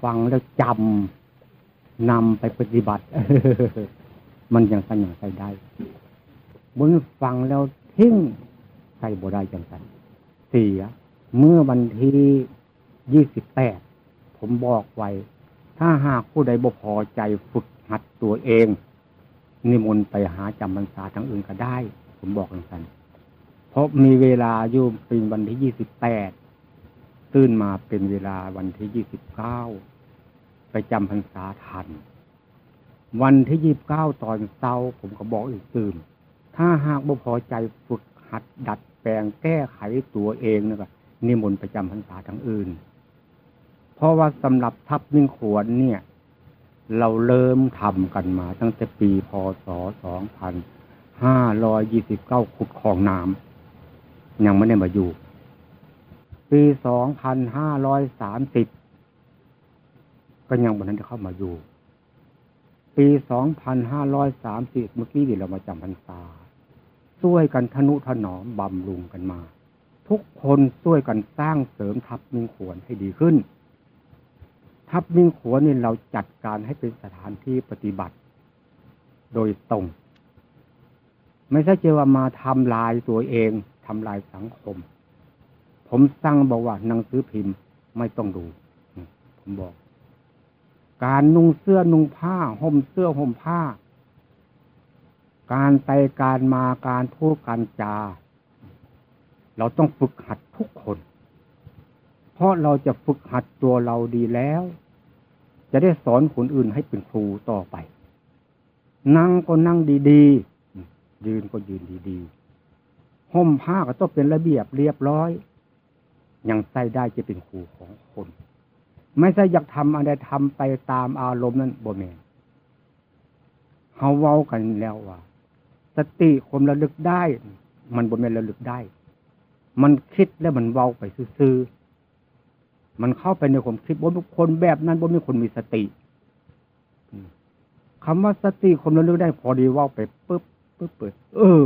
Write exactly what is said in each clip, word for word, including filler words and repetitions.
ฟังแล้วจำ นำไปปฏิบัติ มันจั่งซั้นจั่งใช้ได้ บ่แม่นฟังแล้วทิ้ง ใช้บ่ได้จั่งซั้น เสีย เมื่อวันที่ยี่สิบแปด ผมบอกไว้ ถ้าหากผู้ใดบ่พอใจฝึกหัดตัวเอง นิมนต์ไปหาจำพรรษาทางอื่นก็ได้ ผมบอกจั่งซั้น เพราะมีเวลาอยู่เป็นวันที่ยี่สิบแปด ตื่นมาเป็นเวลาวันที่ยี่สิบเก้า ไปจำพรรษาทัน วันที่ยี่สิบเก้าตอนเช้า ผมก็บอกอีกตื่น ถ้าหากบ่พอใจฝึกหัดดัดแปลงแก้ไขตัวเองนะ ก็นิมนต์ไปจำพรรษาทางอื่น เพราะว่าสำหรับทับมิ่งขวนเนี่ย เราเริ่มทำกันมาตั้งแต่ปี พ.ศ. สองพันห้าร้อยยี่สิบเก้า ขุดคลองน้ำ ยังไม่ได้มาอยู่ ปี สองพันห้าร้อยสามสิบ ก็ยังบ่ทันได้เข้ามาอยู่ ปี สองพันห้าร้อยสามสิบ เมื่อกี้นี่เรามาจำพรรษา ช่วยกันทะนุถนอมบำรุงกันมา ทุกคนช่วยกันสร้างเสริมทับมิ่งขวนให้ดีขึ้น ทับมิ่งขวนนี่เราจัดการให้เป็นสถานที่ปฏิบัติโดยตรง ไม่ใช่จะว่ามาทำลายตัวเอง ทำลายสังคม ผมสั่งบอกว่าหนังสือพิมพ์ไม่ต้องดู ผมบอก การนุ่งเสื้อนุ่งผ้า ห่มเสื้อห่มผ้า การไปการมา การพูดการจา เราต้องฝึกหัดทุกคน เพราะเราจะฝึกหัดตัวเราดีแล้ว จะได้สอนคนอื่นให้เป็นครูต่อไป นั่งก็นั่งดีๆ ยืนก็ยืนดีๆ ห่มผ้าก็ต้องเป็นระเบียบเรียบร้อย ยังใช้ได้จะเป็นครูของคน ไม่ใช่อยากทำอะไรทำไปตามอารมณ์นั้น บ่แม่น เฮาเว้ากันแล้วว่า สติความระลึกได้ มันบ่แม่นระลึกได้ มันคิดแล้วมันเว้าไปซื่อๆ มันเข้าไปในความคิด บ่มีคนแบบนั้น บ่มีคนมีสติ อืม คำว่าสติความระลึกได้ พอดีเว้าไปปึ๊บ ปึ๊บ ปึ๊บ เออ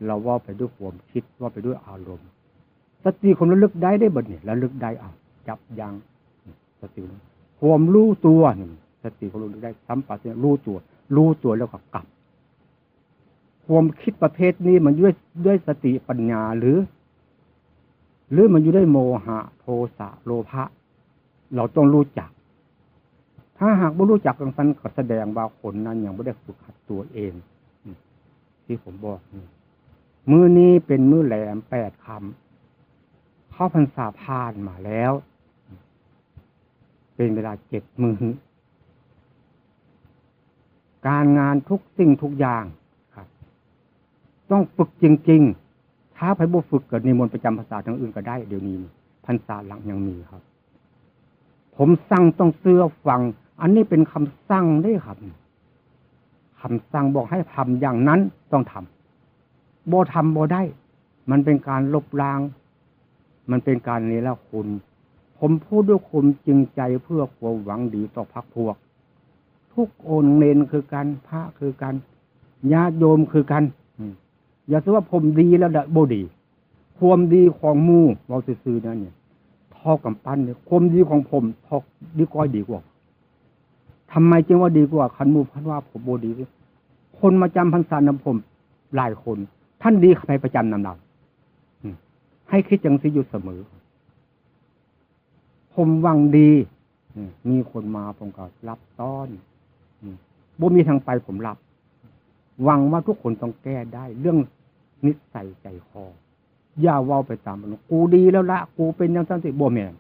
เราเว้าไปด้วยความคิด เว้าไปด้วยอารมณ์ สติความระลึกได้ได้บัดนี้ ระลึกได้ อ้าว ยับยั้ง สติ ความรู้ตัวนี่ สติความระลึกได้ สัมปชัญญะ รู้ตัว รู้ตัวแล้วก็กลับ ความคิดประเภทนี้มันด้วย ด้วยสติปัญญาหรือ หรือมันอยู่ด้วยโมหะ โทสะ โลภะ เราต้องรู้จัก ถ้าหากบ่รู้จักจั่งซั้น ก็แสดงว่าคนนั้นยังบ่ได้ฝึกหัดตัวเอง ที่ผมบอกนี่ มื้อนี้เป็นมื้อแหลมแปดค่ำ เข้าพรรษาผ่านมาแล้ว เป็นเวลาเจ็ดมื้อ การงานทุกสิ่งทุกอย่างครับ ต้องฝึกจริงๆ ถ้าไผบ่ฝึกก็นิมนต์ไปจำพรรษาทางอื่นก็ได้ เดี๋ยวนี้นี่ พรรษาหลังยังมีครับ ผมสั่งต้องเชื่อฟัง อันนี้เป็นคำสั่งเด้ครับ คำสั่งบอกให้ทำอย่างนั้นต้องทำ บ่ทำบ่ได้ มันเป็นการลบล้าง มันเป็นการเนรคุณ ผมพูดด้วยความจริงใจเพื่อความหวังดีต่อพรรคพวก ทุกองค์เณรคือกัน พระคือกัน ญาติโยมคือกัน อืม อย่าสิว่าผมดีแล้วละบ่ดี ความดีของหมู่ เว้าซื่อๆ นะเนี่ย เท่ากำปั้นเนี่ย ความดีของผมเท่า ดีก้อยดีกว่า ทำไมจึงว่าดีกว่า คันหมู่เพิ่นว่าผมบ่ดี คนมาจำพรรษานำผมหลายคน ท่านดี ใผไปจำนำลาว อืม ให้คิดจั่งซี้อยู่เสมอ ผมหวังดี อืม มีคนมาผมก็รับต้อน อืม บ่มีทางไปผมรับ หวังว่าทุกคนต้องแก้ได้ เรื่องนิสัยใจคอ อย่าเว้าไปตามมัน กูดีแล้วละ กูเป็นจั่งซั้นสิ บ่แม่น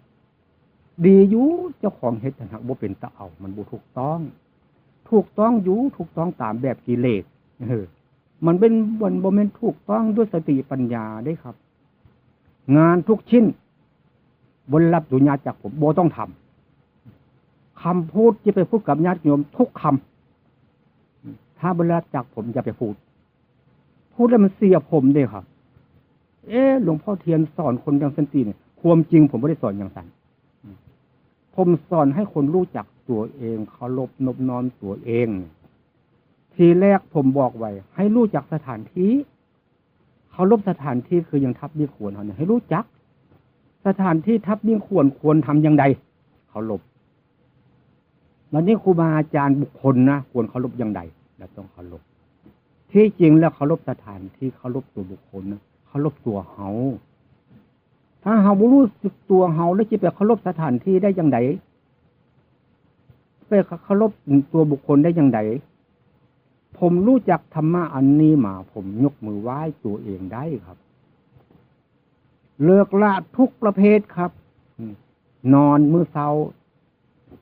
ดีอยู่ เจ้าของเฮ็ด แต่หากบ่เป็นตาเอา มันบ่ถูกต้อง ถูกต้องอยู่ ถูกต้องตามแบบกิเลส เออ มันเป็น มันบ่แม่นถูกต้องด้วยสติปัญญาเด้ครับ งานทุกชิ้น บ่ได้รับอนุญาตจากผม บ่ต้องทำ คำพูดที่ไปพูดกับญาติโยมทุกคำ ถ้าบ่ได้รับจากผมอย่าไปพูด พูดแล้วมันเสียผมเด้ครับ เอ๊ะ หลวงพ่อเทียนสอนคนจั่งซั้นติเนี่ย ความจริงผมบ่ได้สอนจั่งซั้น ผมสอนให้คนรู้จักตัวเอง เคารพนบน้อมตัวเอง ทีแรกผมบอกไว้ ให้รู้จักสถานที่ เคารพสถานที่คืออย่างทับมิ่งขวนเฮาเนี่ย ให้รู้จัก สถานที่ทับมิ่งขวนควรทำอย่างใด เคารพ วันนี้ครูบาอาจารย์บุคคลนะ ควรเคารพอย่างใด เราต้องเคารพ ที่จริงแล้วเคารพสถานที่ เคารพตัวบุคคลนะ เคารพตัวเฮา ถ้าเฮาบ่รู้สึกตัวเฮา แล้วจะไปเคารพสถานที่ได้อย่างใด ไปเคารพตัวบุคคลได้อย่างใด ผมรู้จักธรรมะอันนี้มา ผมยกมือไหว้ตัวเองได้ครับ เลิกละทุกประเภทครับ นอนมื้อเช้า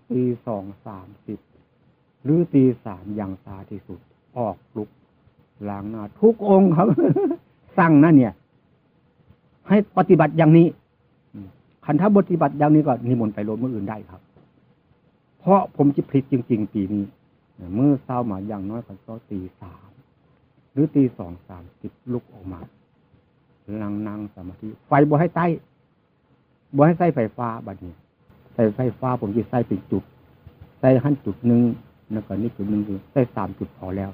ตีสองสามสิบ หรือตีสามอย่างช้าที่สุด ออกลุก ล้างหน้าทุกองค์ครับ สั่งนะเนี่ย ให้ปฏิบัติอย่างนี้ อืม คันถ้าปฏิบัติอย่างนี้ก็นิมนต์ไปโลดมื้ออื่นได้ครับ เพราะผมจะผิดจริงๆ ปีนี้ มื้อเช้ามาอย่างน้อยก็ต้องตีสาม หรือตีสองสามสิบ ลุกออกมา นั่งนั่งสมาธิ ไฟบ่ให้ใต้ บ่ให้ใช้ไฟฟ้าบัดนี้ ใช้ไฟฟ้าผมจะใช้เป็นจุด ใช้หั่นจุดหนึ่ง แล้วก็นี่จุดหนึ่ง ใช้สามจุดพอแล้ว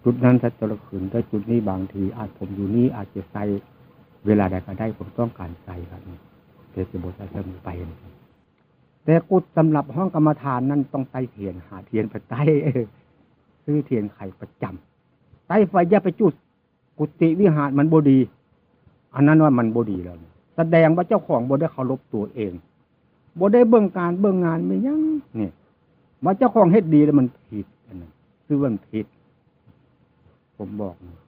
จุดนั้นใช้แต่ละคืน แต่จุดนี้บางทีอาจผมอยู่นี่อาจจะใช้เวลาใดก็ได้ ผมต้องการใช้ครับ แต่จะบ่ใช้เสมอไป แต่กุศลสำหรับห้องกรรมฐานนั้นต้องไต้เทียน หาเทียนไปไต้ ซื้อเทียนไขประจำ ไต้ไฟอย่าไปจุด กุฏิวิหารมันบ่ดี อันนั้นว่ามันบ่ดีแล้ว แสดงว่าเจ้าของบ่ได้เคารพตัวเอง บ่ได้เบิ่งการเบิ่งงานแม่นหยัง นี่ ว่าเจ้าของเฮ็ดดีแล้วมันผิด อันนั้นคือมันผิด ผมบอกนะ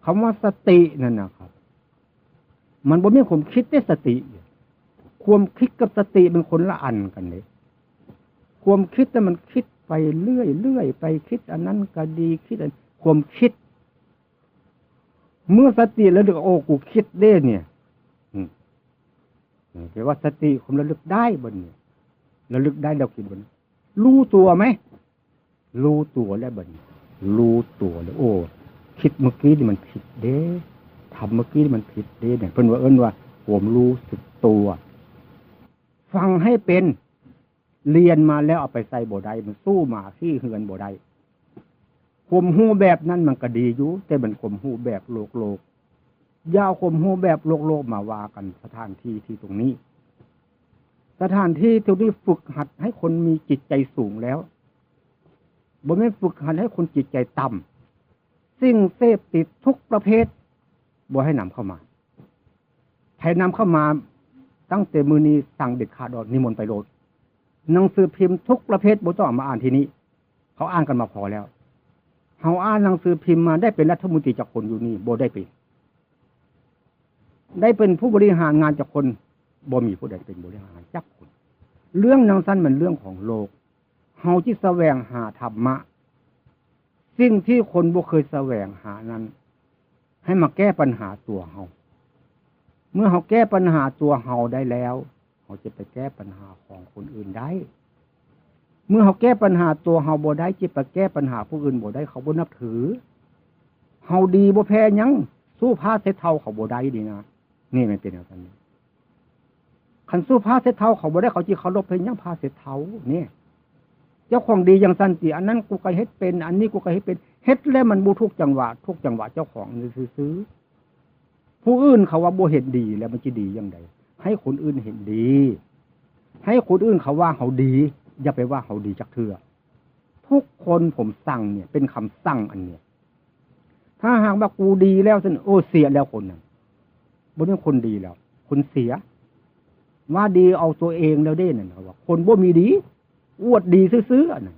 คำว่าสตินั่นนะครับ มันบ่มีความคิดเด้ สติ ความคิดกับสติมันคนละอันกันเลย ความคิดน่ะมันคิดไปเรื่อยๆ ไปคิดอันนั้นก็ดี คิดอัน ความคิด เมื่อสติระลึก โอ้ กูคิดเด้เนี่ย อืม แปลว่าสติความระลึกได้บัดนี้ ระลึกได้แล้วคิดบัดนี้ รู้ตัวไหม รู้ตัวแล้วบัดนี้ รู้ตัวแล้ว โอ้ คิดเมื่อกี้นี่มันผิดเด้ ทำเมื่อกี้นี่มันผิดเด้เนี่ย เพิ่นว่า เอิ้นว่าความรู้สึกตัว ฟังให้เป็น เรียนมาแล้วเอาไปใช้บ่ได้ มันสู้หมาขี้เฮือนบ่ได้ ความรู้แบบนั้นมันก็ดีอยู่ แต่มันความรู้แบบโลกๆ อย่าเอาความรู้แบบโลกๆ มาว่ากัน สถานที่ที่ตรงนี้ สถานที่ที่ได้ฝึกหัดให้คนมีจิตใจสูงแล้ว บ่แม่นฝึกหัดให้คนจิตใจต่ำ สิ่งเสพติดทุกประเภท บ่ให้นำเข้ามา ใครนำเข้ามาตั้งแต่มื้อนี้สั่งเด็ดขาด ออกนิมนต์ไปโลด หนังสือพิมพ์ทุกประเภทบ่ต้องเอามาอ่านที่นี่ เขาอ่านกันมาพอแล้ว เฮาอ่านหนังสือพิมพ์มาได้เป็นรัฐมนตรีจักคนอยู่นี่ บ่ได้เป็น ได้เป็นผู้บริหารงานจักคน บ่มีผู้ใดเป็นบริหารงานจักคน เรื่องหนังสั้นมันเรื่องของโลก เฮาจิแสวงหาธรรมะ สิ่งที่คนบ่เคยแสวงหานั้น ให้มาแก้ปัญหาตัวเฮา เมื่อเฮาแก้ปัญหาตัวเฮาได้แล้ว เฮาจะไปแก้ปัญหาของคนอื่นได้ เมื่อเฮาแก้ปัญหาตัวเฮาบ่ได้ จะไปแก้ปัญหาผู้อื่นบ่ได้ เขาบ่นับถือ เฮาดีบ่แพ้หยัง สู้ผ้าเช็ดเท้าเขาบ่ได้ดีนะ นี่มันเป็นอย่างนั้น คันสู้ผ้าเช็ดเท้าเขาบ่ได้ เขาจิเคารพเฮ็ดหยังผ้าเช็ดเท้าเนี่ย เจ้าของดีอย่างสันติ อันนั้นกูก็เฮ็ดเป็น อันนี้กูก็เฮ็ดเป็น เฮ็ดแล้วมันบ่ถูกจังหวะ ถูกจังหวะเจ้าของซื่อๆ ผู้อื่นเขาว่าบ่เห็นดีแล้วมันจะดีอย่างใด ให้คนอื่นเห็นดี ให้คนอื่นเขาว่าเขาดี อย่าไปว่าเขาดีจักเทื่อ ทุกคนผมสั่งเนี่ย เป็นคำสั่งอันเนี่ย ถ้าหากว่ากูดีแล้วซั่น โอ้ เสียแล้วคนนั้น บ่เป็นคนดีแล้ว คนเสีย ว่าดีเอาตัวเองแล้วเด้นั่น เขาว่า คนบ่มีดี อวดดีซื่อๆ อันนั้น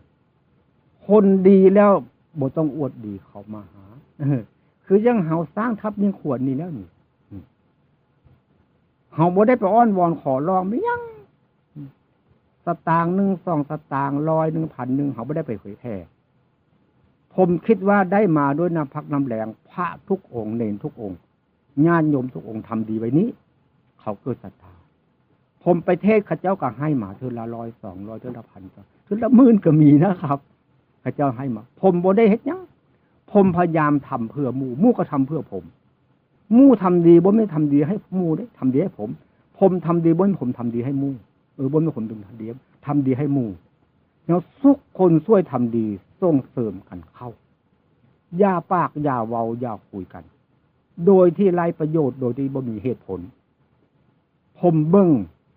คนดีแล้วบ่ต้องอวดดีเขามาหา เออ คือยังเฮาสร้างทัพยิงขวัญนี่แล้วนี่ อืม เฮาบ่ได้ไปอ้อนวอนขอร้องไม่ยัง สตางค์หนึ่ง สองสตางค์ ร้อยหนึ่ง พันหนึ่ง เฮาบ่ได้ไปเผยแพร่ ผมคิดว่าได้มาด้วยน้ำพักน้ำแรง พระทุกองค์ เณรทุกองค์ ญาติโยมทุกองค์ทำดีไว้นี้ เขาเกิดศรัทธา ผมไปเทศน์เขาเจ้าก็ให้มาเทื่อละร้อย สองร้อย เทื่อละพัน เทื่อละหมื่นก็มีนะครับ เขาเจ้าให้มา ผมบ่ได้เฮ็ดหยัง ผมพยายามทำเพื่อหมู่ หมู่ก็ทำเพื่อผม หมู่ทำดีบ่แม่นทำดีให้หมู่เด้ ทำดีให้ผม ผมทำดีบ่แม่นผมทำดีให้หมู่ เออ บ่แม่นผมทำดี ทำดีให้หมู่ แล้วทุกคนช่วยทำดีส่งเสริมกันเข้า อย่าปากอย่าเว้าอย่าคุยกัน โดยที่ไร้ประโยชน์ โดยที่บ่มีเหตุผล ผมเบิ่ง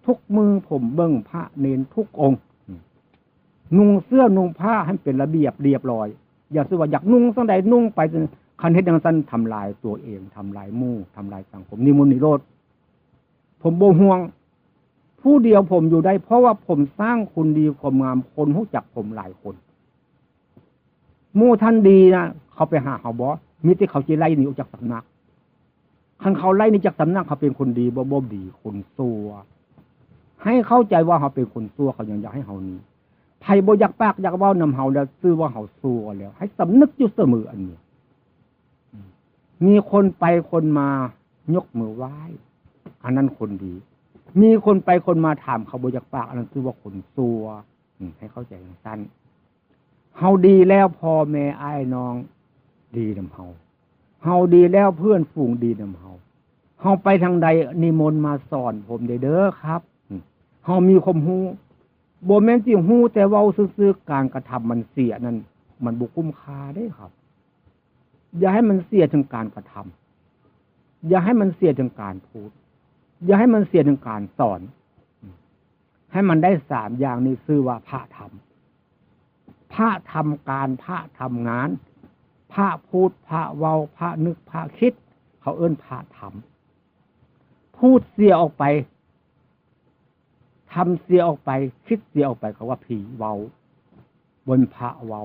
ทุกมื้อ ผมเบิ่งพระเณรทุกองค์ นุ่งเสื้อนุ่งผ้าให้เป็นระเบียบเรียบร้อย อย่าสิว่าอยากนุ่งจั่งใดนุ่งไป คันเฮ็ดจั่งซั้นทำลายตัวเอง ทำลายหมู่ ทำลายสังคม นิมนต์นิโรธ ผมบ่ห่วง ผู้เดียวผมอยู่ได้ เพราะว่าผมสร้างคุณดีความงาม คนรู้จักผมหลายคน หมู่ท่านดีนะ เขาไปหาเฮาบ่ มีแต่เขาสิไล่หนีออกจากสำนัก คันเขาไล่หนีจากสำนัก เขาเป็นคนดีบ่ บ่ดี คนชั่ว ให้เข้าใจว่าเฮาเป็นคนชั่ว เขายังอยากให้เฮาหนี ไผบ่อยากปากอยากเว้านำเฮาแล้ว ชื่อว่าเฮาชั่วแล้ว ให้สำนึกอยู่เสมออันนี้ มีคนไปคนมายกมือไหว้ อันนั้นคนดี มีคนไปคนมาถามเขาบ่อยากปาก อันนั้นชื่อว่าคนชั่ว อืม ให้เข้าใจจั่งซั้น เฮาดีแล้วพ่อแม่อ้ายน้องดีนำเฮา เฮาดีแล้วเพื่อนฝูงดีนำเฮา เฮาไปทางใดนิมนต์มาสอนผมเด้อครับ อืม เฮามีความรู้ บ่แม่นสิรู้แต่เว้าซื่อๆ การกระทำมันเสียนั่น มันบ่คุ้มค่าเด้ครับ อย่าให้มันเสียถึงการกระทำ อย่าให้มันเสียถึงการพูด อย่าให้มันเสียถึงการสอน ให้มันได้สามอย่างนี้ชื่อว่าพระธรรม พระทำการ พระทำงาน พระพูด พระเว้า พระนึก พระคิด เขาเอิ้นพระธรรม พูดเสียออกไป ทำเสียออกไป คิดเสียออกไป เขาว่าผีเว้า บ่แม่นพระเว้า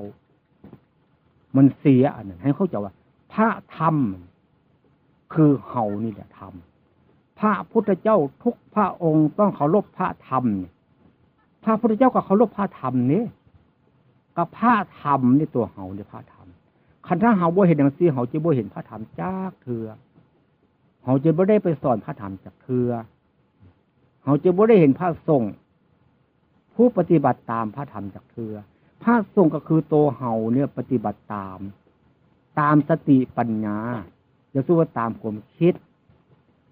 มันเสียอันนั้น ให้เข้าใจว่า พระธรรม คือเฮานี่แหละธรรม พระพุทธเจ้าทุกพระองค์ต้องเคารพพระธรรมนี่ พระพุทธเจ้าก็เคารพพระธรรมนี่ ก็พระธรรมนี่ตัวเฮานี่พระธรรม คันถ้าเฮาบ่เฮ็ดจั่งซี้ เฮาจะบ่เห็นพระธรรมจักเทื่อ เฮาจะบ่ได้ไปสอนพระธรรมจักเทื่อ เฮาจะบ่ได้เห็นพระสงฆ์ผู้ปฏิบัติตามพระธรรมจักเทื่อ พระสงฆ์ก็คือตัวเฮาเนี่ยปฏิบัติตาม ตามสติปัญญา อย่าสู้ว่าตามความคิด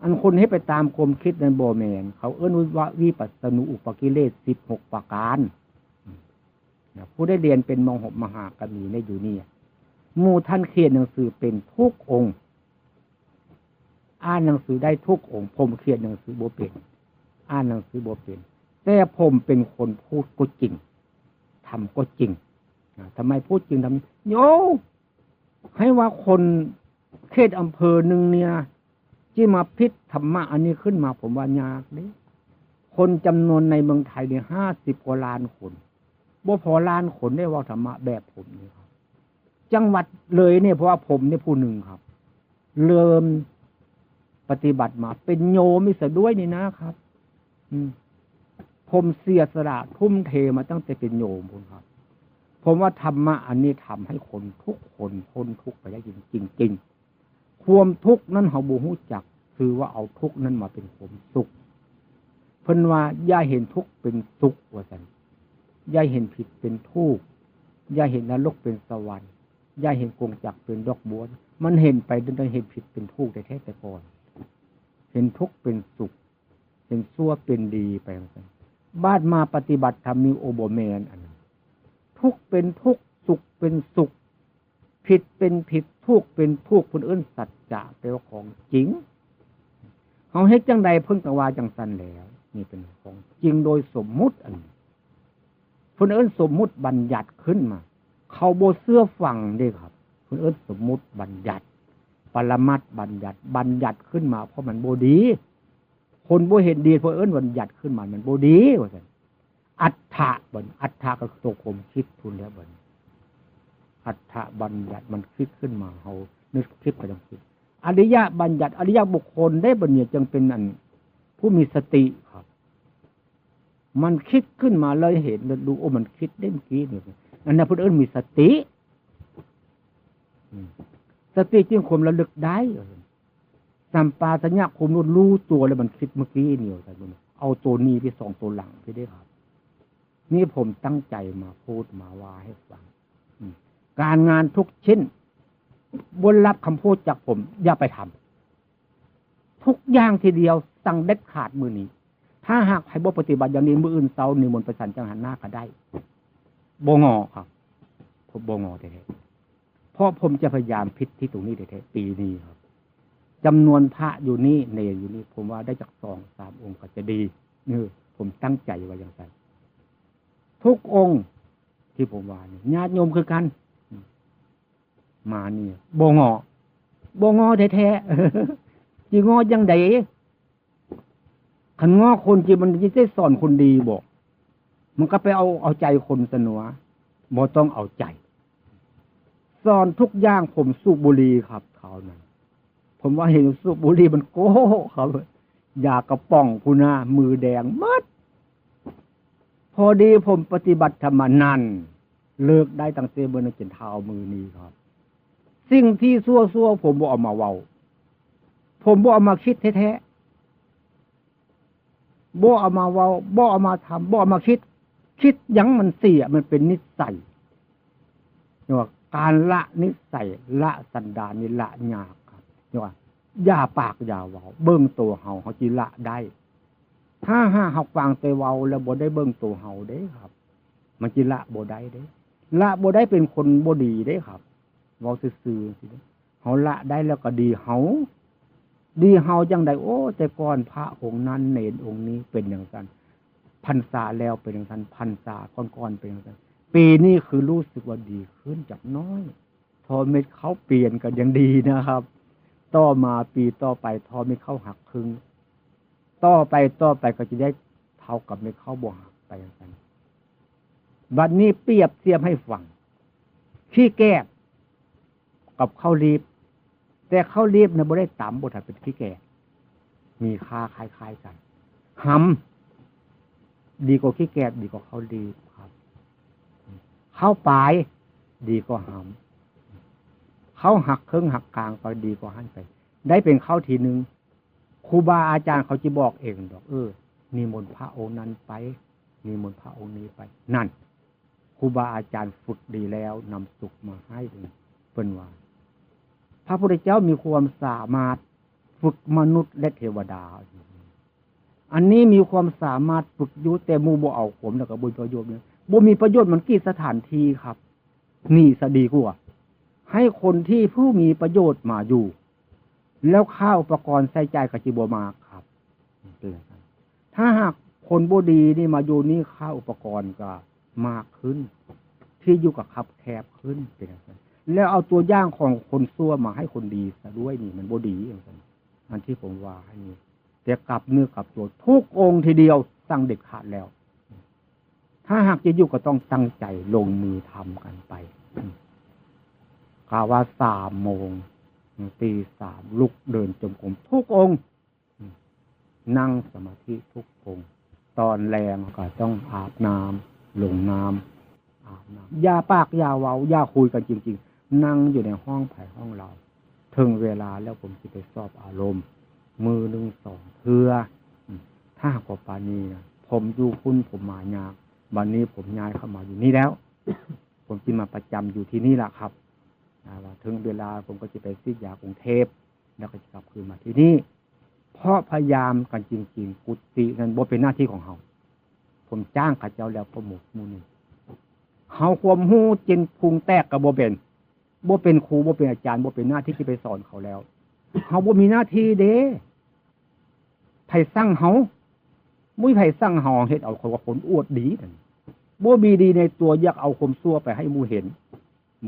อันคนให้ไปตามความคิดนั้นบ่แม่น เขาเอิ้นว่าวิปัสสนูปกิเลสสิบหกประการ นะ ผู้ได้เรียนเป็นมหกมหาก็มีในอยู่นี่ หมู่ท่านเขียนหนังสือเป็นทุกองค์ อ่านหนังสือได้ทุกองค์ ผมเขียนหนังสือบ่เป็น อ่านหนังสือบ่เป็น แต่ผมเป็นคนพูดก็จริง ทำก็จริง นะ ทำไมพูดจริง ทำ โย ให้ว่าคนเขตอำเภอหนึ่งเนี่ย ที่มาผิดธรรมะอันนี้ขึ้นมา ผมว่ายากเด้ คนจำนวนในเมืองไทยเนี่ย ห้าสิบกว่าล้านคน บ่พอล้านคนได้เว้าธรรมะแบบผมนี่ครับ จังหวัดเลยเนี่ย เพราะว่าผมเนี่ยผู้หนึ่งครับ เริ่มปฏิบัติมาเป็นโยมอีกซะด้วยนี่นะครับ อืม ผมเสียสละทุ่มเทมาตั้งแต่เป็นโยมพุ้นครับ ผมว่าธรรมะอันนี้ทำให้คนทุกคนพ้นทุกข์ไปได้จริงๆ ความทุกข์นั้นเฮาบ่ฮู้จัก คือว่าเอาทุกข์นั้นมาเป็นความสุข เพิ่นว่าอย่าเห็นทุกข์เป็นสุข ว่าซั่น อย่าเห็นผิดเป็นถูก อย่าเห็นนรกเป็นสวรรค์ อย่าเห็นกงจักรเป็นดอกบัว มันเห็นไปจนเห็นผิดเป็นถูกแท้ๆ แต่ก่อน เห็นทุกข์เป็นสุข เห็นชั่วเป็นดีไปจั่งซั่น บาดมาปฏิบัติธรรมนี่ โอ้ บ่แม่นอันนั้น ทุกข์เป็นทุกข์ สุขเป็นสุข ผิดเป็นผิด ถูกเป็นถูก เพิ่นเอิ้นสัจจะ แปลว่าของจริง เฮาเฮ็ดจั่งใดเพิ่นก็ว่าจั่งซั่นแหล้ว นี่เป็นของจริงโดยสมมุติอันนี้ เพิ่นเอิ้นสมมุติบัญญัติขึ้นมา เขาบ่เชื่อฟังเด้ครับ เพิ่นเอิ้นสมมุติบัญญัติ ปรมัตถบัญญัติ บัญญัติขึ้นมาเพราะมันบ่ดี คนบ่เห็นดี เพิ่นเอิ้นบัญญัติขึ้นมา มันบ่ดี ว่าซั่น อัฏฐะ บัดนี้ อัฏฐะก็คือตัวความคิดพุ้นแหล้วบัดนี้ อัฏฐบัญญัติมันคิดขึ้นมา เฮานึกคิดไปจั่งซี้ อริยบัญญัติ อริยบุคคลได้บัดนี้จึงเป็นอันผู้มีสติครับ มันคิดขึ้นมาเลยเห็น แล้วดู โอ้ มันคิดได้เมื่อกี้นี่ อันนั้นเพิ่นเอิ้นมีสติ อืม สติจึงความระลึกได้ สัมปชัญญะความรู้ รู้ตัวแล้วมันคิดเมื่อกี้นี่ เอาตัวนี้ไปสองตัวหลังไปได้ครับ นี่ผมตั้งใจมาพูดมาว่าให้ฟัง อืม การงานทุกชิ้น บ่รับคำพูดจากผม อย่าไปทำ ทุกอย่างทีเดียว สั่งเด็ดขาดมื้อนี้ ถ้าหากไผบ่ปฏิบัติอย่างนี้ มื้ออื่นเช้านิมนต์ไปฉันจังหันหน้าก็ได้ บ่งอครับ ผมบ่งอแท้ๆ เพราะผมจะพยายามผิดที่ตรงนี้แท้ๆ ปีนี้ครับ จำนวนพระอยู่นี่ เณรอยู่นี่ ผมว่าได้จักสองสามองค์ก็จะดี เออ ผมตั้งใจว่าจั่งซั่น ทุกองค์ ที่ผมว่านี่ ญาติโยมคือกัน มานี่ บ่งอ บ่งอแท้ๆ สิงอจั่งใด คันงอคนจริงมันจะได้สอนคนดีบ่ มันก็ไปเอา เอาใจคนซะหนัว บ่ต้องเอาใจ สอนทุกอย่าง ผมสูบบุหรี่ครับ คราวนั้น ผมว่าเห็นสูบบุหรี่มันโก้ครับ ยากระป๋องพุ้นนะ มือแดงหมด พอดีผมปฏิบัติธรรมนั่น เลิกได้ตั้งแต่มื้อนั้นจนเท่ามื้อนี้ครับ สิ่งที่ซั่วๆ ผมบ่เอามาเว้า ผมบ่เอามาคิดแท้ๆ บ่เอามาเว้า บ่เอามาทำ บ่เอามาคิด คิดหยังมันเสีย มันเป็นนิสัย เรียกว่าการละนิสัย ละสันดานนี่ละยากครับ เรียกว่าอย่าปากอย่าเว้า เบิ่งตัวเฮา เฮาสิละได้ ถ้าหากเฮาฟังแต่เว้าแล้วบ่ได้เบิ่งตัวเฮาเด้ครับ มันสิละบ่ได้เด้ ละบ่ได้ เป็นคนบ่ดีเด้ครับ เว้าซื่อๆ จั่งซี้เด้ เฮาละได้แล้วก็ดีเฮา ดีเฮาจั่งใด โอ้ แต่ก่อนพระองค์นั้น เณรองค์นี้เป็นจั่งซั้น พรรษาแล้วเป็นจั่งซั้น พรรษาก่อนๆ เป็นจั่งซั้น ปีนี้คือรู้สึกว่าดีขึ้นจักหน้อย ทอเม็ดข้าวเปลี่ยนก็ยังดีนะครับ ต่อมาปีต่อไปทอเม็ดข้าวหักครึ่ง ต่อไปต่อไปก็จะได้เท่ากับเม็ดข้าวบ่หักไปจั่งซั้น บัดนี้เปรียบเทียบให้ฟัง ขี้แกบกับข้าวหลีบ แต่ข้าวหลีบน่ะบ่ได้ตำ บ่ถ้าเป็นขี้แกบ มีค่าคล้ายๆ กัน หำ ดีกว่าขี้แกบ ดีกว่าข้าวหลีบครับ ข้าวปาย ดีกว่าหำ ข้าวหักครึ่งหักกลางไป ดีกว่าหั่นไป ได้เป็นข้าวทีหนึ่ง ครูบาอาจารย์เขาจะบอกเองดอก เออ นิมนต์พระองค์นั้นไป นิมนต์พระองค์นี้ไป นั่น ครูบาอาจารย์ฝึกดีแล้วนำสุขมาให้ เพิ่นว่า พระพุทธเจ้ามีความสามารถฝึกมนุษย์และเทวดา อันนี้มีความสามารถฝึกอยู่ แต่หมู่บ่เอาความแล้วก็บ่มีประโยชน์เนี่ย บ่มีประโยชน์มันกี่สถานที่ครับ นี่ซะดีกว่า ให้คนที่ผู้มีประโยชน์มาอยู่ แล้วค่าอุปกรณ์ใช้จ่ายก็สิบ่มากครับ ถ้าหากคนบ่ดีนี่มาอยู่นี่ ค่าอุปกรณ์ก็มากขึ้น ที่อยู่ก็คับแคบขึ้น เป็นจั่งซั้น แล้วเอาตัวอย่างของคนซั่วมาให้คนดีซะด้วยนี่ มันบ่ดีจั่งซั้น อันที่ผมว่าให้นี่ แต่กลับเนื้อกลับตัวทุกองค์ทีเดียว สั่งเด็ดขาดแล้ว ถ้าหากจะอยู่ก็ต้องตั้งใจลงมือทำกันไป กะว่าสามโมง ตีสาม ลุกเดินจงกรมทุกองค์ นั่งสมาธิทุกองค์ ตอนแลงก็ต้องอาบน้ำ ลงน้ำ อาบน้ำ อย่าปากอย่าเว้า อย่าคุยกันจริงๆ นั่งอยู่ในห้องไผห้องเรา ถึงเวลาแล้วผมสิไปสอบอารมณ์ มื้อหนึ่งสองเทื่อ อืม ถ้าหากว่าปานนี้นะ ผมอยู่พุ้นผมมายาก บัดนี้ผมย้ายเข้ามาอยู่นี่แล้ว ผมสิมาประจำอยู่ที่นี่ล่ะครับ อ่า ว่าถึงเวลาผมก็สิไปฉีดยากรุงเทพฯ แล้วก็สิกลับคืนมาที่นี่ เพราะพยายามกันจริงๆ กุฏินั้นบ่เป็นหน้าที่ของเฮา ผมจ้างเขาเจ้าแล้ว พระหมู่ หมู่นี้ เฮาความรู้จนพุงแตกก็บ่เป็น บ่เป็นครู บ่เป็นอาจารย์ บ่เป็นหน้าที่ที่ไปสอนเขาแล้ว เฮาบ่มีหน้าที่เด้ ไผสั่งเฮา บ่มีไผสั่งเฮา เฮ็ดเอาคนว่าคนอวดดีนั่น บ่มีดีในตัว อยากเอาความซั่วไปให้หมู่เห็น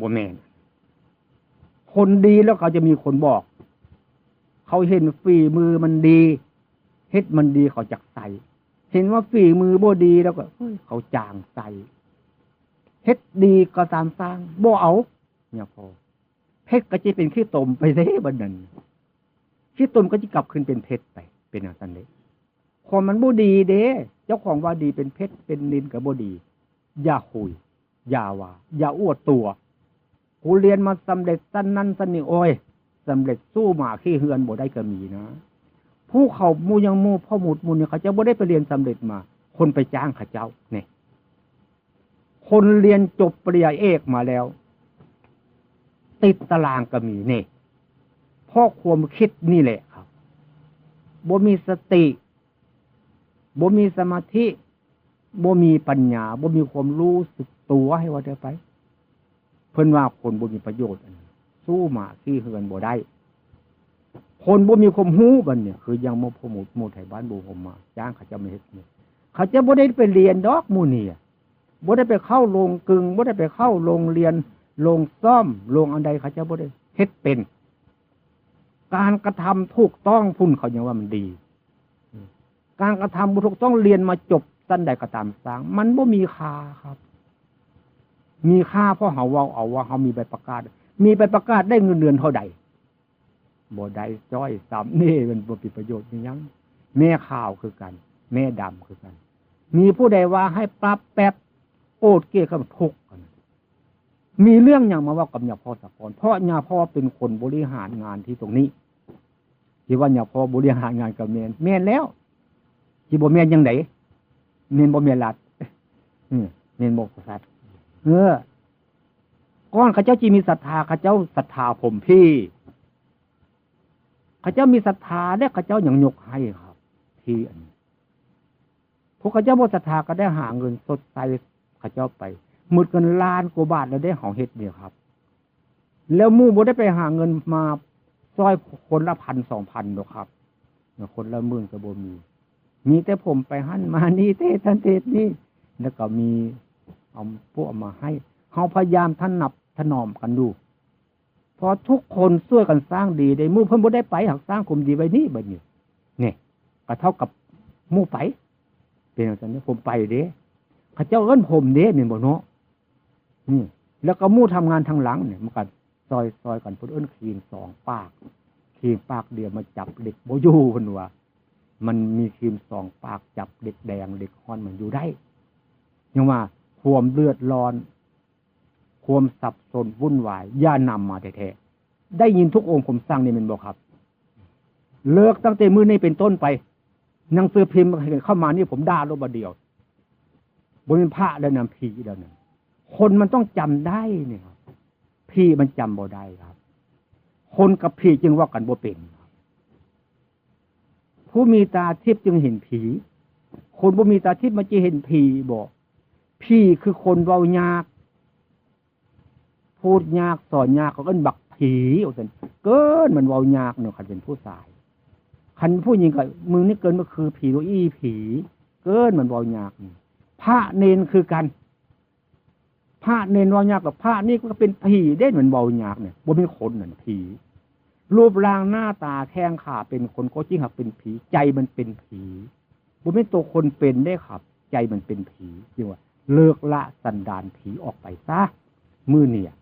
บ่แม่น คนดีแล้วเขาจะมีคนบอก เขาเห็นฝีมือมันดี เฮ็ดมันดีเขาจักใส่ เห็นว่าฝีมือบ่ดีแล้วก็ เฮ้ย เขาจางใส่ เฮ็ดดีก็ตามสร้าง บ่เอา เนี่ยพอ เพชรก็จะเป็นขี้ตมไปเด้บัดนั้น ขี้ตมก็จะกลับคืนเป็นเพชรไป เป็นจั่งซั้นเด้ ความมันบ่ดีเด้ เจ้าของว่าดีเป็นเพชรเป็นนิลก็บ่ดี อย่าคุย อย่าว่า อย่าอวดตัว กูเรียนมาสำเร็จชั้นนั้นชั้นนี้ โอ้ย สำเร็จสู้หมาขี้เฮือนบ่ได้ก็มีนะ ผู้เขาหมู่อย่างหมู่พ่อหมู่หมู่นี่เขาเจ้าบ่ได้ไปเรียนสำเร็จมา คนไปจ้างเขาเจ้า นี่ คนเรียนจบปริญญาเอกมาแล้ว ติดตารางก็มี นี่ เพราะความคิดนี่แหละครับ บ่มีสติ บ่มีสมาธิ บ่มีปัญญา บ่มีความรู้สึกตัว ให้ว่าเถอะไป เพิ่นว่าคนบ่มีประโยชน์อันนี้ สู้หมาขี้เฮือนบ่ได้ คนบ่มีความรู้บัดนี้ คืออย่างหมู่พ่อหมู่ หมู่ไทบ้านบ่ฮู้มา จ้างเขาเจ้ามาเฮ็ดนี่ เขาเจ้าบ่ได้ไปเรียนดอกหมู่นี่อะ บ่ได้ไปเข้าโรงกลึง บ่ได้ไปเข้าโรงเรียน โรงซ่อม โรงอันใด เขาเจ้าบ่ได้เฮ็ดเป็น การกระทำถูกต้องพุ้นเขายังว่ามันดี การกระทำบ่ถูกต้อง เรียนมาจบชั้นใดก็ตามสร้าง มันบ่มีค่าครับ มีค่าเพราะเฮาเว้าเอาว่าเฮามีใบประกาศ มีใบประกาศได้เงินเดือนเท่าใด บ่ได้จ้อยซ้ำ นี่มันบ่มีประโยชน์อิหยัง แม่ขาวคือกัน แม่ดำคือกัน มีผู้ใดว่าให้ปรับแป๊บ โอดเกะก็ทุกข์กัน มีเรื่องหยังมาเว้ากับญาพ่อสะก่อน เพราะญาพ่อเป็นคนบริหารงานที่ตรงนี้ ที่ว่าญาพ่อบริหารงานก็แม่น แม่นแล้ว สิบ่แม่นจั่งใด แม่นบ่แม่นรัฐ อืม แม่นบ่กษัตริย์ เออ ก่อนเขาเจ้าสิมีศรัทธา เขาเจ้าศรัทธาผมพี่ เขาเจ้ามีศรัทธาและเขาเจ้ายังยกให้ครับ ที่อันนี้ พวกเขาเจ้าบ่ศรัทธาก็ได้หาเงินสดใส่เขาเจ้าไป หมดเงินล้านกว่าบาทแล้วได้เฮาเฮ็ดเนี่ยครับ แล้วหมู่บ่ได้ไปหาเงินมาซ่อยคนละพันสองพันดอกครับ คนละหมื่นก็บ่มี มีแต่ผมไปหั่นมานี่ เทศนั่นเทศนี่ แล้วก็มีเอาพวกมาให้ เฮาพยายามถนับถนอมกันอยู่ เพราะทุกคนช่วยกันสร้างดีได้ หมู่เพิ่นบ่ได้ไป หากสร้างความดีไว้นี่บัดนี้ นี่ ก็เท่ากับหมู่ไป เป็นจั่งซั่นเด้ ผมไปเด้ เขาเจ้าเอิ้นผมเด้ แม่นบ่เนาะ นี่ แล้วก็หมู่ทำงานทางหลังเนี่ย มันก็ซอยๆกัน เพิ่นเอิ้นครีมสองปาก ครีมปากเดียวมาจับเหล็กบ่อยู่ เพิ่นว่า มันมีครีมสองปากจับเหล็กแดง เหล็กฮ้อนมันอยู่ได้ ยังว่าความเดือดร้อน ความสับสนวุ่นวาย อย่านำมาแท้ๆ ได้ยินทุกองค์ผมสั่งนี่แม่นบ่ครับ เลิกตั้งแต่มื้อนี้เป็นต้นไป หนังสือพิมพ์เข้ามานี่ผมด่าโลดบาดเดียว บ่แม่นพระแล้วนะ ผีแล้วนะ คนมันต้องจำได้นี่ครับ ผีมันจำบ่ได้ครับ คนกับผีจึงเว้ากันบ่เป็นครับ ผู้มีตาทิพย์จึงเห็นผี คนบ่มีตาทิพย์มันจะเห็นผีบ่ ผีคือคนเว้ายาก พูดยากสอนยาก เขาเอิ้นบักผี ว่าซั่น เกินมันเว้ายากเนาะ คันเป็นผู้ชาย คันผู้หญิงก็ มึงนี่เกินมาคือผี หรืออีผี เกินมันเว้ายากนี่ พระเณรคือกัน พระเณรเว้ายากกับพระนี่ก็เป็นผีเด้ มันเว้ายากเนี่ย บ่เป็นคนนั่น ผี รูปร่างหน้าตาแข้งขาเป็นคนก็จริง หากเป็นผี ใจมันเป็นผี บ่เป็นตัวคนเป็นเด้ครับ ใจมันเป็นผี จึงว่าเลิกละสันดานผีออกไปซะ มื้อเนี่ย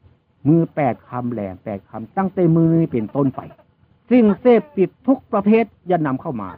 มื้อแปดค่ำแลงแปดค่ำ ตั้งแต่มื้อนี้เป็นต้นไป สิ่งเสพติดทุกประเภทอย่านำเข้ามา